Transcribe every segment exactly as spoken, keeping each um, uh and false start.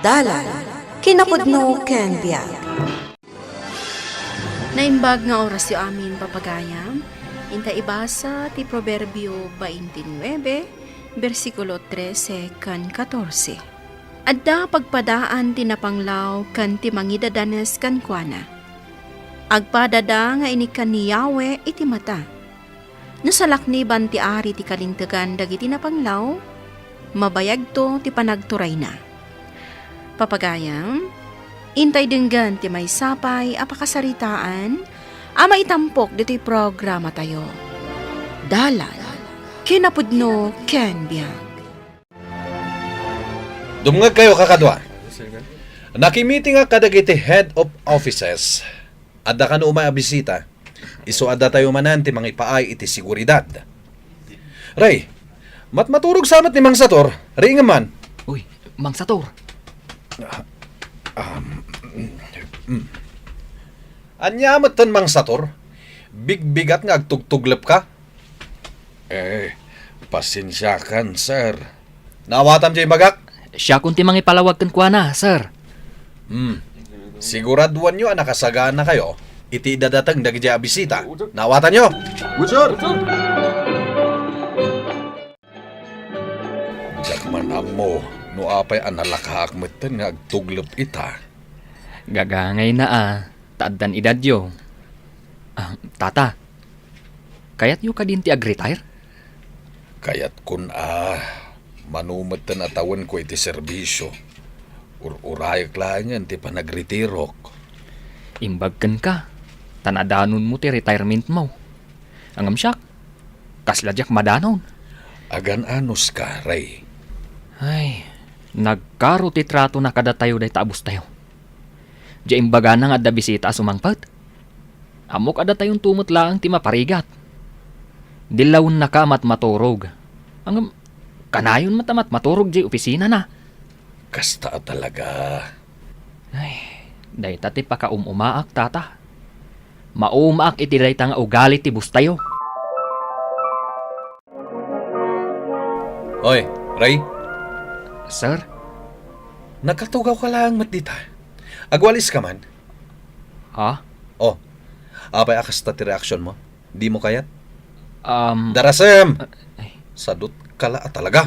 Dalan, kinapudno ken biag. Naimbag nga orasyo amin, papagayam. Inta ibasa ti Proverbio twenty-nine, bersikulo trese ken katorse. Adda pagpadaan ti napanglaw ken ti mangidadanes kenkuana. Agpadada nga inikkan ni Yahweh iti mata. No salakniban ti ari ti kalintegan dagiti napanglaw, mabayagto ti panagturayna. Papagayam, intay denggen ti maysa pay a pakasaritaan a maitampok ditoy programatayo. Dalan, kinapudno ken biag. Dumngegkayo, kakadua. Nakimitingak kadagiti head of offices. Adda kano umay a bisita. Isu a datayo manen ti mangipaay iti seguridad. Ray, matmaturog sa met ni Mang Sator. Ray, nga man. Uy, Mang Sator. Ah, um, mm. Ania metten, Mang Sator? Bigbigat nga agtugtuglepka? Eh, pasensiakan, sir. Naawatam diay imbagak? Siakon ti mangipalawag kenkuana, sir. Hmm. Siguraduanyo a nakasaganakayo iti idadateng dagiti a bisita. Naawatanyo? Good, sir. Diak man ammo no apay a nalakaak metten nga agtuglep ita. Gagangayna a, ta addan edadyo. Ah, tata, kayatyo kadin ti ag-retire? Kayatkon a, mano metten a tawenko iti serbisio. Ur-urayek laengen ti panagretirok. Imbag kenka, ta nadanonmo ti retirementmo. Ngem siak, kasla diak madanon. Agan-anoska, Ray? Ay, nagkaro ti tratona kadatayo dayta a bostayo. Diay imbagana nga adda bisita a sumangpet. Ammok a datayonto met laeng ti maparigat. Dillawennaka a matmaturog. Ngem, kanayon met a matmaturog diay opisinana. Kasta a talaga. Ay, dayta ti pakaum-umaak, tata. Maumaak iti dayta nga ugali ti bostayo. Oy, Ray? Sir? Nakatugawka laeng met dita. Agwaliska man? Ha? Oh, apay a kasta ti reaksionmo? Dimo kayat? Um, Darasem! Ay. Sadutka la a talaga.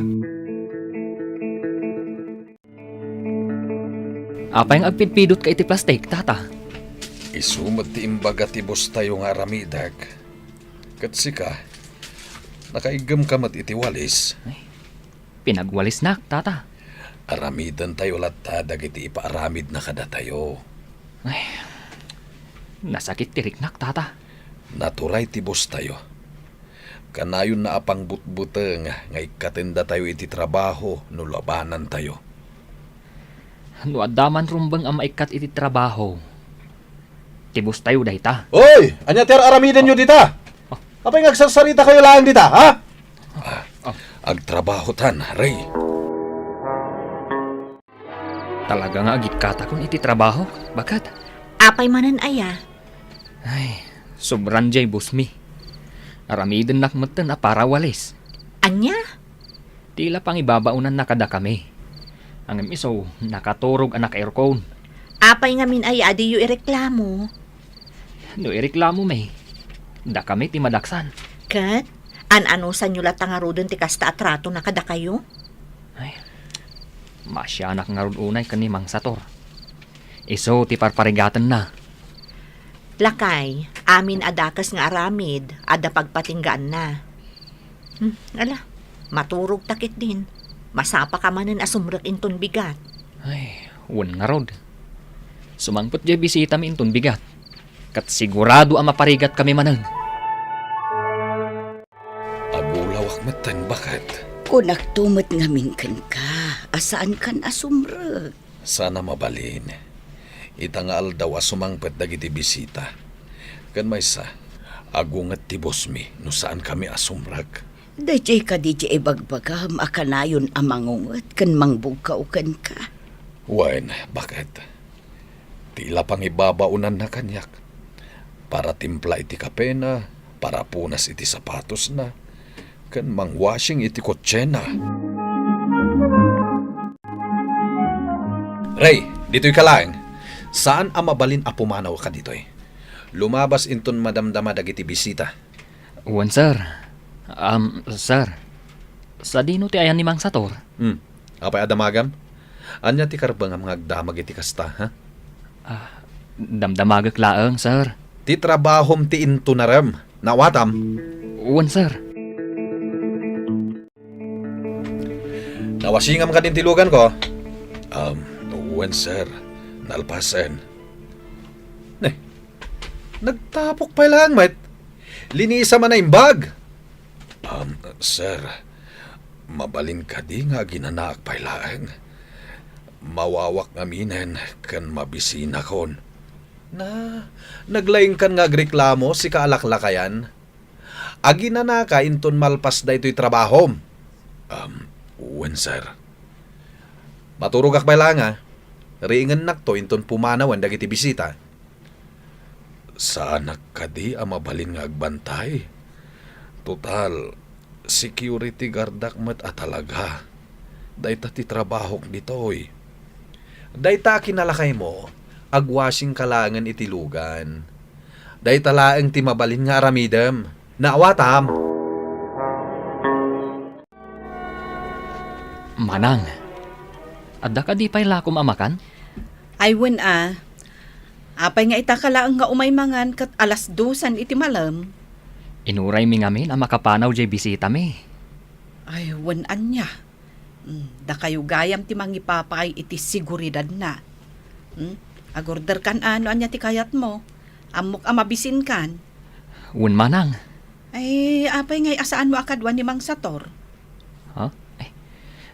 Apay nga agpidpidotka iti plastik, tata? Isu met ti imbaga ti bostayo nga aramidek. Ket sika, nakaiggemka met iti walis. Ay, pinagwalisnak, tata. Aramidentayo latta dagiti ipaaramidna kadatayo. Ay, nasakit ti riknak, tata. Naturay ti bostayo. Kanayonna a pangbutbuteng nga ikkatendatayo iti trabaho no labanantayo. No adda man rumbeng a maikkat iti trabaho, ti bostayo dayta. Oy! Ania ti ar-aramidenyo dita? Oh. Apay nga agsarsaritakayo laeng dita, ha? Ah, agtrabahotan, Ray. Talaga nga agikkatakon iti trabaho, baket? Apay manen aya? Ay, sobran diay bosmi. Aramidennak metten a para walis. Ania? Ti la pangibabaonanna kadakami. Ngem isu, nakaturog a naka-aircon. Apay ngamin aya a diyo ireklamo? No ireklamomi, dakami ti madaksan. Ket, an-anusanyo latta ngaruden ti kasta a tratona kadakayo? Ay, maasianak ngarud unay ken ni Mang Sator. Isu ti parparigatenna. Lakay, amin a dakes nga aramid, adda pagpatinggaanna. Hmm, ala, maturogta ketdin. Masapaka manen a sumrek inton bigat. Ay, wen ngarud. Sumangpet diay bisitami inton bigat. Ket sigurado a maparigatkami manen. Agulawak metten, baket. Kunakto met ngamin kenka a saankan a sumrek. Saan a mabalin. Ita nga aldaw a sumangpet dagiti bisita. Ken maysa, agunget ti bosmi no saankami a sumrek. Daydiay kadi ti ibagbagam a kanayon a mangunget ken mangbugkaw kenka? Wen, baket. Ti la pangibabaonanna kaniak. Para timpla iti kapena, para punas iti sapatosna, ken mangwashing iti kotsena. Ray, ditoy ka laeng. Saan a mabalin a pumanaw ka ditoy. Lumabas inton madamdama dagiti bisita. Wen, sir. Um, sir. Sadino ti ayan ni Mang Sator? Hmm. Apay a damagam? Ania ti karbengam nga agdamag iti kasta, ha? Ah, damdamagek laeng, sir. Ti trabahom ti intunarem. Naawatam? Wen, sir. Nawasingam kadin ti lugan ko? Um, wen, sir. Nalpasen. Ne, nagtapok pay laeng met. Linisam a naimbag. Um, sir, mabalin kadi nga aginanaak pay laeng? Mawawak ngaminen ken mabisinakon. Na, naglaingkan nga agreklamo sika a laklakayan? Aginanaka inton malpas daytoy trabahom? Um, wen, sir. Maturogak pay laeng, a. Riingennakto inton pumanawen dagiti bisita. Saanak kadi a mabalin nga agbantay? Total, security guardak met a talaga. Dayta ti trabahok ditoy. Dayta a kinalakaymo, agwashing ka laengen iti lugan. Dayta laeng ti mabalin nga aramidem. Naawatam? Manang, adda kadi pay lakom a makan? Ay, wen a. Apay nga ita ka laeng nga umay mangan ket alas dosan iti malem? Inuraymi ngamin a makapanaw jay bisitami. Ay, wen ania. Mm, dakayo gayam ti mangipapaay iti seguridadna. Mm, agorderkan a no ania ti kayatmo. Ammok a mabisinkan. Wen manang. Ay, apay ngay a saanmo a kadua ni Mang Sator? Ha? Ay,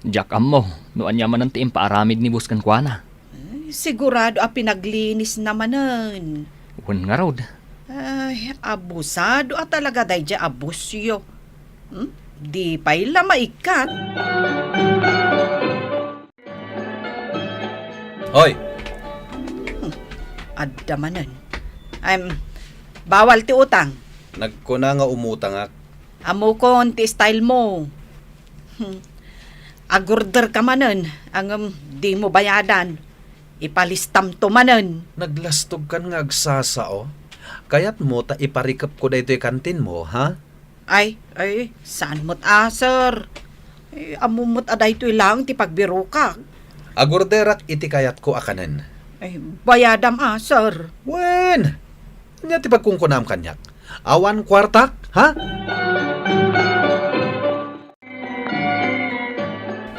diak ammo no ania manen ti impaaramid ni Boss kenkuana. Ay, sigurado a pinaglinisna manen. Wen ngarud. Ay, abusado a talaga daydiay a bossyo. Hmm? Di pay la maikkat. Hoy! Hmm, adda manen. Em, bawal ti utang. Nagkuna nga umutangak. Ammokon ti style mo. Hmm. Agorder ka manen, ngem dimo bayadan. Ipalistamto manen. Naglastogkan nga agsasao? Kayatmo ta iparikepko daytoy kantinmo, ha? Ay, ay, saan met a, sir. Ay, ammom met a daytoy laeng ti pagbirokak. Agorderak iti kayatko a kanen. Ay, bayadam a, sir. Wen! Ania ti pagkunkunam kaniak? Awan kuartak, ha?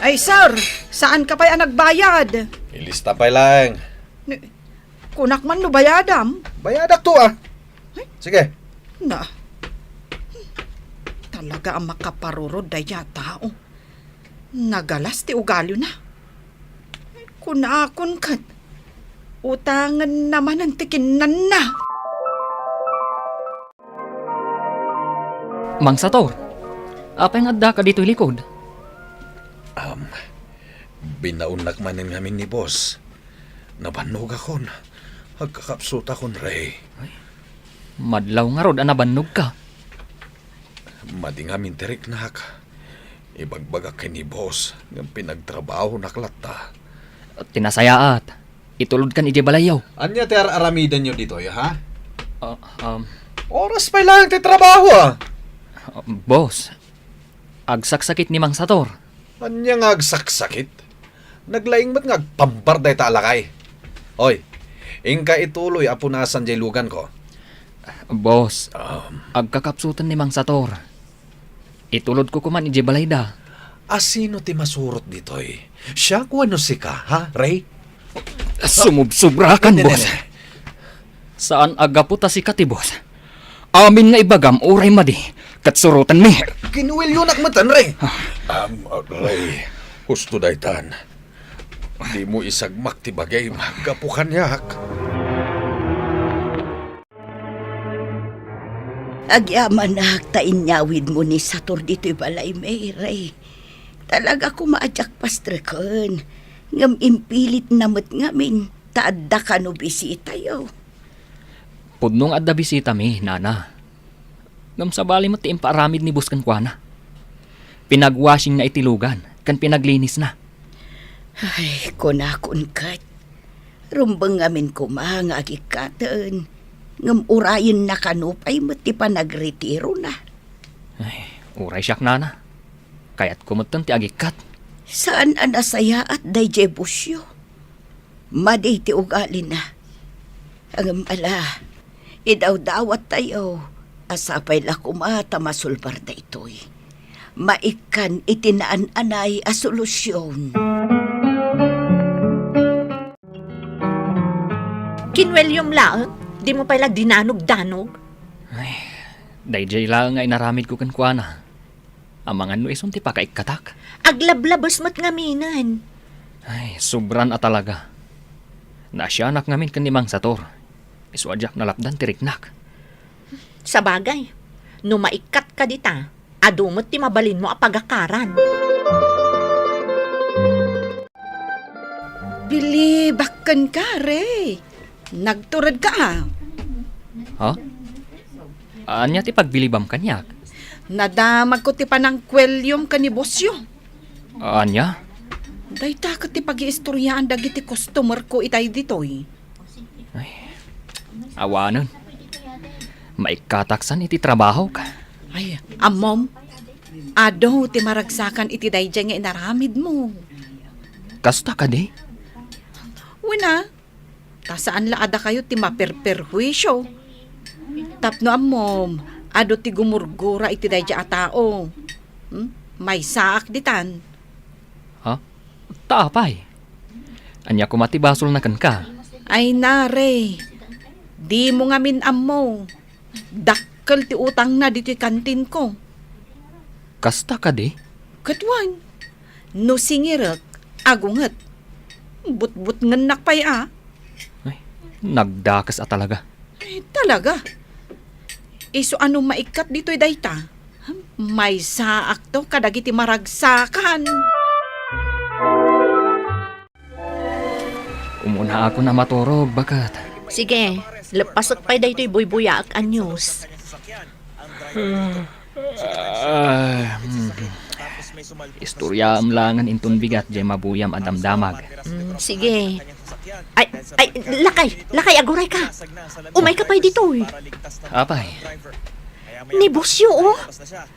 Ay, sir, saan ka pay a nagbayad? Ilista pay laeng. Ni, kunak man no bayadam. Bayadakto, a. Ay. Sige. Na. Talaga a makaparurod daydiay a tao. Nagalas ti ugalina. Kunakon ket, utangenna manen ti kinnanna. Mang Sator, apay nga addaka ditoy likod? Um, binaonnak manen ngamin ni Boss. Nabannogakon. Agkakapsutakon, Ray. Ay, madlaw ngarud a nabannogka. Madi ngamin ti riknak. Ibagbagak ken ni Boss ngem pinagtrabahonak latta. Ti nasayaat, itulodkan idiay balayyo. Ania ti ar-aramidenyo ditoy, ha? Ah, um, Oras pay laeng ti trabaho, a. Ah, boss, agsaksakit ni Mang Sator. Ania nga agsaksakit? Naglaing met nga agpambar dayta a lakay. Oy, inka ituloy a punasan jay lugan ko. Boss, Um, agkakapsuten ni Mang Sator. Itulodko koman idiay balayda. Asino ti masurot ditoy? Siak wenno sika, ha, Ray? Sumubsobra kan, boss. Saan a gapu ta sika ti boss. Amin nga ibagam uray madi, ket surotenmi. Kinuwilyonak met, Ray. Ah. Um, uh, Ray, husto daytan. Dimo isagmak ti bagim gapu kaniak. Agyamanak ta inyawidmo ni Sator ditoy balaymi, Ray. Talaga koma a diak pastreken, ngem impilitna met ngamin ta adda kano bisitayo. Pudno nga adda bisitami, nana. Ngem sabali met ti impaaramid ni boss kenkuana. Pinagwashingna iti lugan, ken pinaglinisna. Ay, kunakon ket, Rumbeng ngamin koma nga agikkaten, ngem urayenna kano pay met ti panagretirona. Ay, uray siak, nana. Kayatko metten ti agikkat. Saan a nasayaat daydiay Busio. Madi ti ugalina. Ngem ala, idawdawattayo a sapay la koma ta masulbar daytoy. Maikkan iti naan-anay a solusion. Ken William laeng, dimo pay la dinanog-danog? Ay, daydiay laeng nga inaramidko kenkuana. Amangan no isun ti pakaikkatak. Aglablabes met ngaminen. Ay, sobran a talaga. Naasianak ngamin ken ni Mang Sator. Isu a diak nalapdan ti riknak. Sabagay, no maikkatka dita, adu met ti mabalinmo a pagakaran. Bilibak kenka, Ray. Nagturedka, a. Ha? Ania ti pagbilibam kaniak? Nadamagko ti panangkuelliom ken ni Bosio. Ania? Dayta ket ti pagiistoriaan dagiti customerko itay ditoy. Ay, awanen. Maikkataksan iti trabahok. Ay, ammom, adu ti maragsakan iti daydiay nga inaramidmo. Kasta kadi? Wen a, ta saan la a dakayo ti maperperhuisio. Tapno ammom, adu ti gumurgura iti daydiay a tao. Hmm? Maysaak ditan. Ha? Ta apay? Ania koma ti basolna kenka? Ay, nare, dimo ngamin ammo. Dakkel ti utangna ditoy kantinko. Kasta kadi? Ket wen, no singirek, agunget. Butbutngennak pay a. Ay, nagdakes a talaga. Ay, talaga. Isu a no maikkat ditoy dayta, maysaakto kadagiti maragsakan. Umunaakon a maturog, baket. Sige, leppasek pay daytoy buybuyaak a news. Ah, hmm. Istoryaam laengen inton bigat diay mabuyam a damdamag. Mm, sige. Ay, ay, lakay, lakay, agurayka. Umayka pay ditoy. Apay? Ni Bosio, o.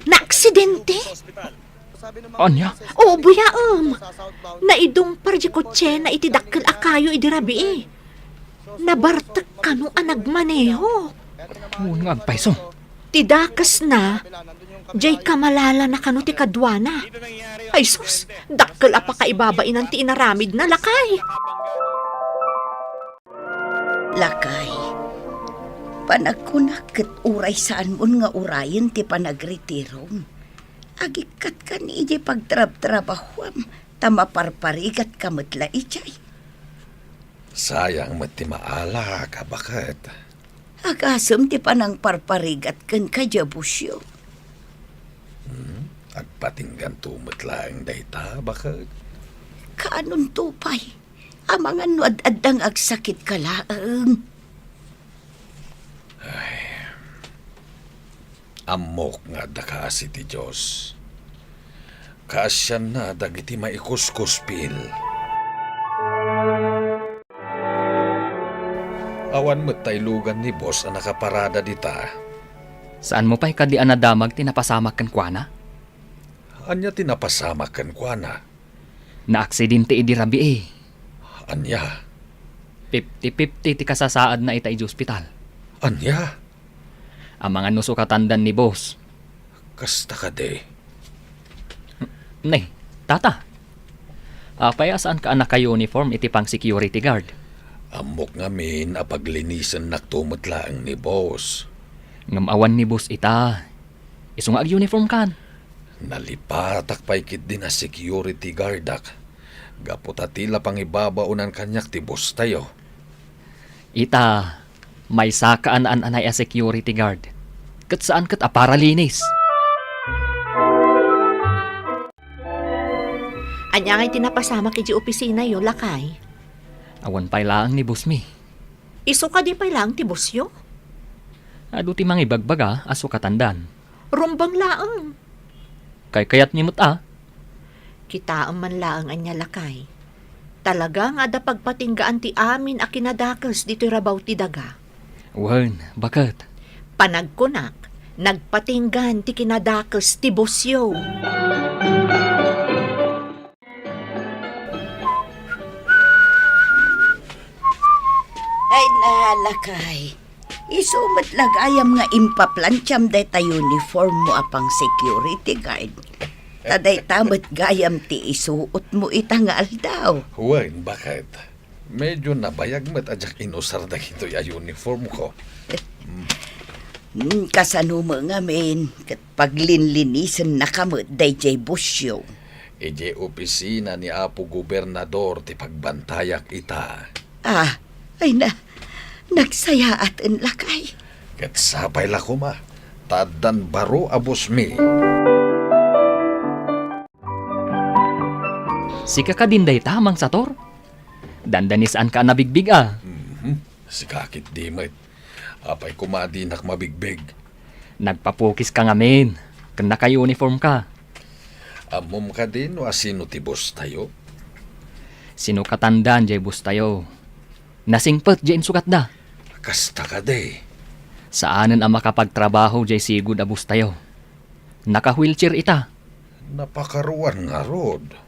Naaksidente. Ania? Oo, buyaem. Naidungpar diay kotsena iti dakkel a kayo idi rabii. Nabartek kano a nagmaneho. Wen nga agpayso. Ti dakesna, diay kamalalana kano ti kaduana. Ay sus, dakkel a pakaibabainan ti inaramidna, lakay. Lakay, panagkunak ket uray saanmon nga urayen ti panagretirom. Agikkat kano idiay pagtrabtrabahoam, ta maparparigatka met la idiay. Sayang met ti maalak a baket. Agasem ti panangparparigat kenka, Jebusyo. Hmm, agpatingganto met laeng dayta, baket. Kaanonto pay? Amangan no ad-adda nga agsakitka laeng. Ay, ammok nga adda kaasi ti Dios. Kaasianna dagiti maikuskuspil. Awan met tailogan ni boss a nakaparada dita. Saanmo pay kadi a nadamag ti napasamak kenkuana? Ania ti napasamak kenkuana? Naaksidente idi rabii. Ania? Fifty fifty ti kasasaadna ita idiay ospital. Ania? Amangan no sukatandan ni boss. Kasta kadi? Ne, tata. Apay a saanka a naka-uniform iti pang-security guard? Ammok ngamin a paglinisen nakto met laeng ni boss. Ngem awan ni boss ita. Isu nga ag-uniform kan. Nalipatak pay ketdi a security guardak. Gapu ta ti la pangibabaonan kaniak ti bosstayo. Ita, maysa ka a naan-anay a security guard. Ket saan ket a paralinis. Ania ngay ti napasamak iti opisinayo, lakay? Awan pay laeng ni bossmi. Isu kadi pay laeng ti bossyo? Adu ti mangibagbaga a sukatandan. Rumbeng laeng. Kaykayatmi met a. Kitaem man laeng ania, lakay. Talaga nga adda pagpatinggaan ti amin a kinadakes ditoy rabaw ti daga. Wen, baket. Panagkunak, nagpatinggaan ti kinadakes ti busyo. Ay, na, lakay. Isu met la gayam nga impaplantiam dayta uniform mo a pang security guard. Ta dayta met gayam ti isuot mo ita nga aldaw. Wen, baket. Medyo nabayag met a diak inusar dagitoy a uniform ko. Hmm, kasano met ngamin ket paglinlinisennaka met daydiay busyo? Idiay opisina ni Apo Gobernador ti pagbantayak ita. Ah, ay na, nagsayaaten, lakay. Ket sapay la koma, ta addan baro a busmi. Sika kadin dayta, Mang Sator? Dandanisaanka a nabigbig a. Mhm. Sika ketdi met. Apay koma a dinak mabigbig? Nagpapukiska ngamin, ken naka-uniformka. Ammom kadi no asino ti boss tayo? Sinukatanda diay boss tayo. Nasingpet diay insugatda. Kasta kadi? Saanen a makapagtrabaho diay sigud a boss tayo. Naka-wheelchair ita. Napakaruan ngarud.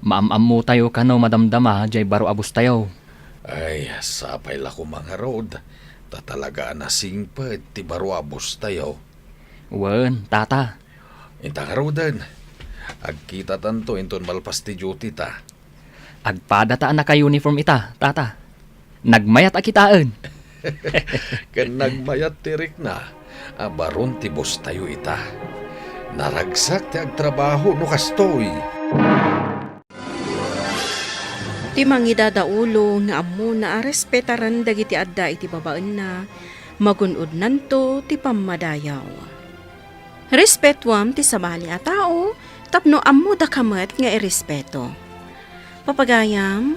Maam-ammotayo kano madamdama diay baro a boss tayo. Ay, sapay la koma ngarud, ta talaga a nasingpet ti baro a boss tayo. Wen, tata. Inta ngaruden, agkitatanto inton malpas ti duty ta. Agpadata a naka-uniform ita, tata. Nagmayat a kitaen. Ken nagmayat ti rikna a baron ti boss tayo ita. Naragsak ti agtrabaho no kastoy. Ti mangidadaulo nga ammona a respetaren dagiti adda iti babaenna, magun-odnanto ti pammadayaw. Respetuam ti sabali a tao tapno ammodaka met nga irespeto. Papagayam,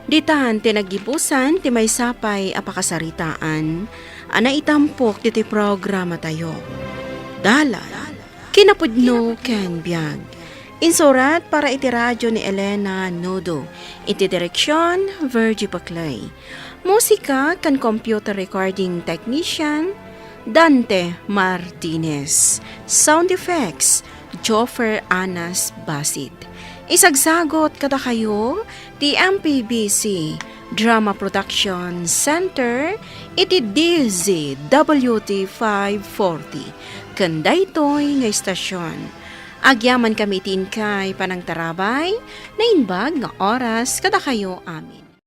ditan ti naggibusan ti maysa pay a pakasaritaan a naitampok ditoy programatayo. Dalan, kinapudno ken biag. Insurat para iti radio ni Elena Nodo. Iti direksion, Virgie Paclay. Musika ken computer recording technician, Dante Martinez. Sound effects, Joffer Anas Basit. Isagsagot kadakayo ti M P B C Drama Production Center iti D Z W T five forty. Ken daytoy nga istasyon, agyamankami iti inkay panangtarabay, naimbag nga oras kadakayo amin.